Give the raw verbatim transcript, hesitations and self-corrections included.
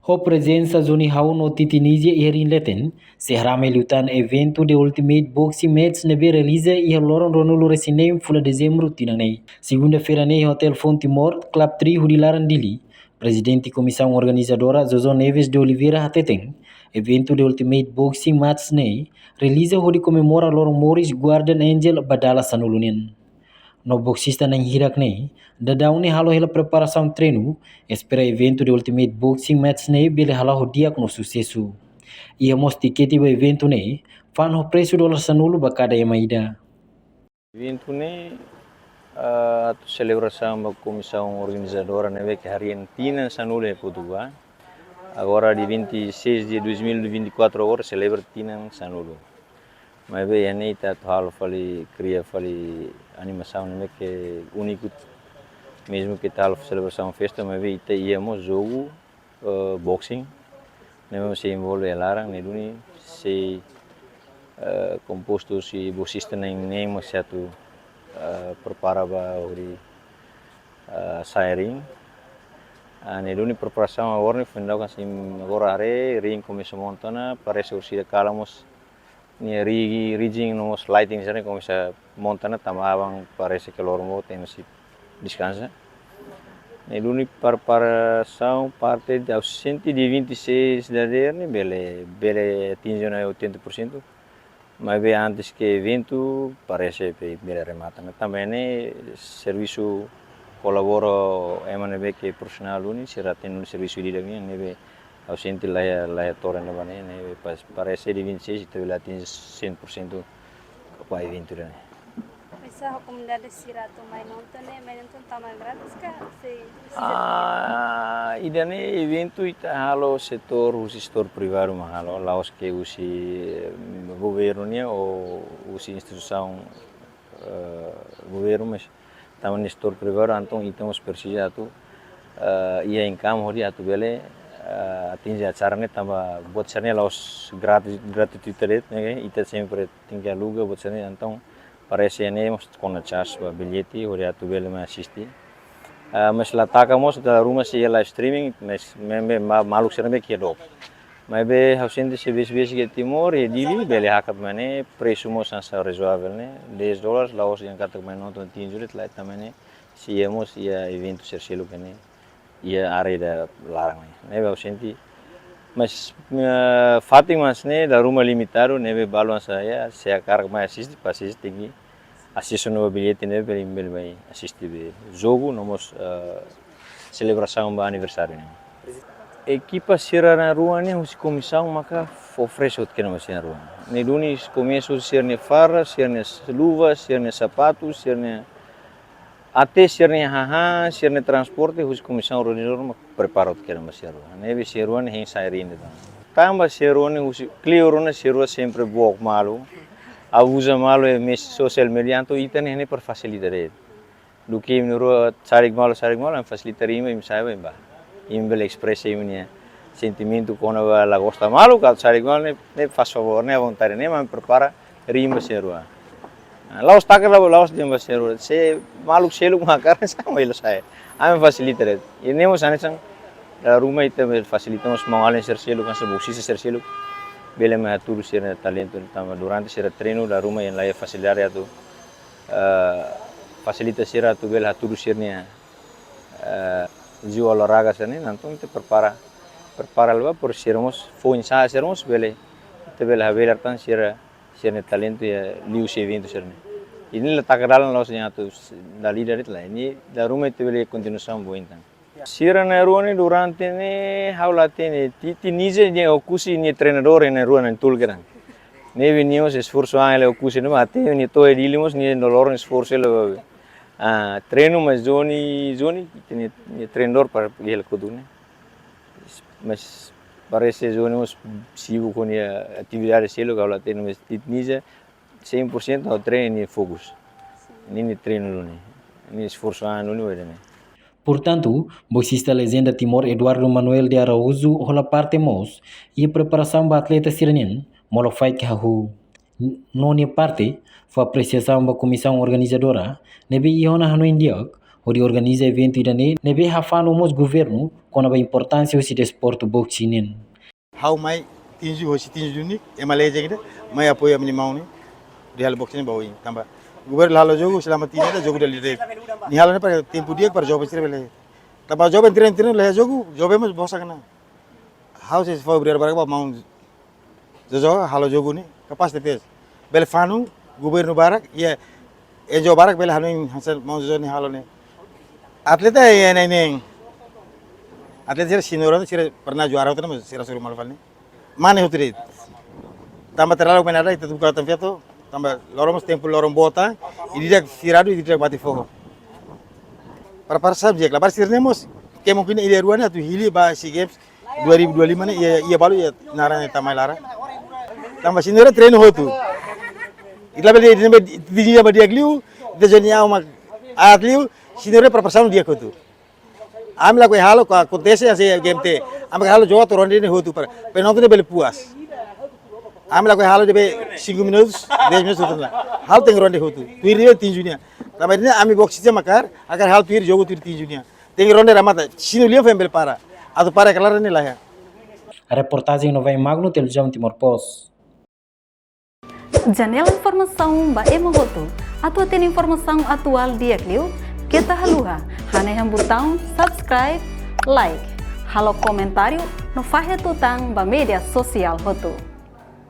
Ho prezensa Johnny Hau no Titi Nizia iha ring leten, sei haramai liután eventu The Ultimate Boxing Match ne'ebé realiza iha loron ruanulu-resin-neen fulan Dezembru tinan ne'e. Segunda-feira ne'e iha Hotel Fonte Mor, Club Tri hudi laran Dili, Prezidente Komisaun Organizadora Jojo Neves de Oliveira hateten, eventu The Ultimate Boxing Match ne'e realiza hodi komemora loron moris Guardian Angel ba dala sanulu nian. No boksista na'in hirak ne'e, daudaun ne'e halo hela preparasaun treinu, espera eventu The Ultimate Boxing Match ne'e bele hala'o di'ak no susesu. Iha mós tikete ba eventu ne'e, fa'an ho presu dolar sanulu ba kada ema ida. Eventu ne'e, ah, atu selebrasaun ba komisaun organizadora ne'ebé ke harii tinan sanulu iha Portugal. Agora dia vinte e seis de dois mil e vinte e quatro agora selebra tinan sanulu. Maibé iha ne'e ita atu halo fali, kria fali animasaun ne'ebé ke úniku, mezmu ke ita halo selebrasaun festa, maibé ita iha mós jogu, eh, boxing, ne'ebé mós sei envolve iha laran, ne'e duni sei, eh, kompostu husi boksista na'in neen mós sei atu, eh, prepara ba hodi, eh, sa'e ring. Ah, ne'e duni preparasaun agora ne'e foin daudaun sei agora haree ring komesa monta ona, parese orsida kalan mós nia rigi-, rigging no mós lighting sira-ne'e komesa monta ona tanba aban parese ke loron boot ema sei deskansa. Ne'e duni preparasaun parte de ausente de vinte e seis dadeer ne'e bele, bele atinje ona oitenta por cento. Maibé antes ke eventu parese be bele remata ona. Tanba ne'e servisu kolabora ema ne'ebé ke profisionál duni, sira tenke servisu di'ak nian, ne'ebé ausente laiha, laiha to'o ona ba ne'e, ne'e pas, parese dia vinte e seis ita bele atinje cem por cento ba eventu ida-ne'e. Oinsá ho komunidade sira atu mai nonton ne'e, mai nonton tama gratis ka? Sei presiza tiket? Ah, ida-ne'e eventu ita halo setór, husi setór privadu mak halo, la'ós ke husi, eh, governu nian ou husi instituisaun, eh, governu, mas tanba ne'e setór privadu, entaun ita mós presiza atu, eh, iha income hodi atu bele, eh, atinje acara ne'e tanba buat sira-ne'e la'ós gratis, gratuitu de'it, ne'e, ita sempre tenke aluga buat sira-ne'e, entaun parese ne'e mós kona charge ba billete hodi atu bele mai asiste. Eh, mas la taka mós dala ruma sei iha live streaming, mas me, me, ma-, maluk sira ne'ebé ke iha dook. Maibé ha'u sente se besik-besik iha Timor, iha Dili, bele hakat mai ne'e, presu mós hanesan razoável ne'e, dez dólares, la'ós dehan katak mai nonton tinju de'it, lae, tanba ne'e, sei iha mós iha eventu sira seluk ne'e, iha área ida laran ne'e. Ne'ebé ha'u sente, mas, eh, fatin mós ne'e, dala ruma limitadu, ne'ebé balu hanesan iha, se hakarak mai asiste, pasti asiste tenke asesu ona ba billete ne'ebé bele, bele mai asiste be jogu, no mós, eh, selebrasaun ba aniversáriu ne'e. Ekipa sira na'in-rua ne'e husi komisaun maka fó oferese hotu kedas ba sira na'in-rua. Ne'e duni komesu husi sira-nia farda, sira-nia luva, sira-nia sapatu, sira-nia, até sira-nia hahán, sira-nia transporte, husi komisaun organizadora maka prepara hotu kedas ba sira na'in-rua. Ne'ebé sira na'in-rua ne'e hein sa'e ring de'it ona. Tanba sira na'in-rua ne'e husi kleur ona sira na'in-rua sempre book malu, abuza malu iha media, social media, entaun ita ne'e, ne'e para fasilita de'it. Duké imi na'in-rua sadik malu, sadik malu, ami fasilita imi, imi sa'e ba, imi bá. Imi bele espresa imi-nia sentimentu kona-ba la gosta malu, ka sadik malu ne'e, ne'e faz favór, ne'e à vontade, ne'e mak ami prepara ring ba sira na'in-rua. Ah, la'ós taka la, la'ós dehan ba sira na'in-rua. Se maluk seluk mak hakarak sa'e, mai la sa'e. Ami fasilita de'it. I ne'e mós hanesan, dala ruma ita bele fasilita mós maun-alin sira seluk, hanesan boksista sira seluk. Bele mai hatudu sira-nia talentu, tanba durante sira treinu, dala ruma iha laiha fasilidade atu, eh, fasilita sira atu bele hatudu sira-nia, eh, jiwa olahraga sira-ne'e, entaun ita prepara, prepara hela ba, para sira mós, foin-sa'e sira mós, bele, ita bele habelar tan sira, sira-nia talentu iha liuhusi eventu sira-ne'e. I ne'e la taka dalan la'ós dehan atu dala ida de'it lae. I ne'e dala ruma ita bele kontinuasaun ba oin tan. Sira na'in-rua ne'e durante ne'e ha'u la hatene, Titi Nizia ne'e Oekusi nia treinadór na'in-rua na'in-tolu kedas. Ne'ebé nia mós esforsu an hela Oekusi ne'ebá, até nia to'o iha Dili mós nia loroloron esforsu hela ba, ah, treinu, mas Johnny, Johnny, nia, nia treinadór para hela kotuk ne'e. Mas parese Johnny mós sibuk ho nia atividade seluk, ha'u la hatene, mas Titi Nizia cem por cento ha'u treinu nia fokus. Nia, nia treinu duni. Nia esforsu an duni ba ida-ne'e. Portantu, boksista lejenda Timor Eduardo Manuel de Araújo hola parte mós iha preparasaun ba atleta sira-nian, molok faik hahú. No nia parte, fó apresiasaun ba komisaun organizadora, ne'ebé iha ona hanoin di'ak, hodi organiza eventu ida-ne'e, ne'ebé hafanu mós governu kona-ba importánsia husi desportu boxing nian. Ha'u mai tinju, hosi tinju duni, ema lejeng ida, mai apoia ami-nia maun ne'e, hodi halo boxing ba oin. Tanba governu la halo jogu selama tinan ida, jogu dala ida. Nia halo ne'e para tempu di'ak para joven sira bele. Tanba joven treinu, treinu, la jogu, joven mós bosan ona. Ha'u sei fó obrigadu barak ba maun Jojo halo jogu ne'e, kapás tebes. Bele fanu, governu barak, iha N G O barak bele hanoin hanesan maun Jojo nia halo ne'e. Atleta iha ne'e ne'e. Atleta sira senior sira pernah juara hotu, sira hasoru malu fali ne'e. Mane hotu de'it. Tanba terlalu main ada, ita buka tan feto, tanba loron mós tempu loron boot, ida-idak firadu, ida-idak mate foho. Para, para subjek la, para sira-ne'e mós, kemungkinan ida rua ne'e atu hili ba SEA Games dua ribu dua puluh lima ne'e, iha, iha balu iha naran ne'e tama iha laran. Tanba sira treinu hotu. Ita bele, ita bele, ita bele di'ak liu, ita joni au mak aat liu, sira preparasaun di'ak hotu. Ami lakohi halo, ka akontese hanesan game te. Ami halo joga atu ronde ne'e hotu para penonton ne'e bele puas. Ami lakohi halo de'it cinco minutos, dez minutos hotu la. Halo tenke ronde hotu. Tuir ne'e tinju nian. Tanba ne'e ami boxing sira mak hakarak, hakarak halo tuir jogu tuir tinju nian. Tenke ronde remata. Sinu lian foin bele para. Atu para klaran ne'e la iha. Reportajen Novae Magno, Televizaun Timor Post. Janela informasaun ba ema hotu. Atu hatene informasaun atuál di'ak liu, keta haluha hanehan butaun subscribe, like, halo komentáriu no fahe tutan ba média sosiál hotu.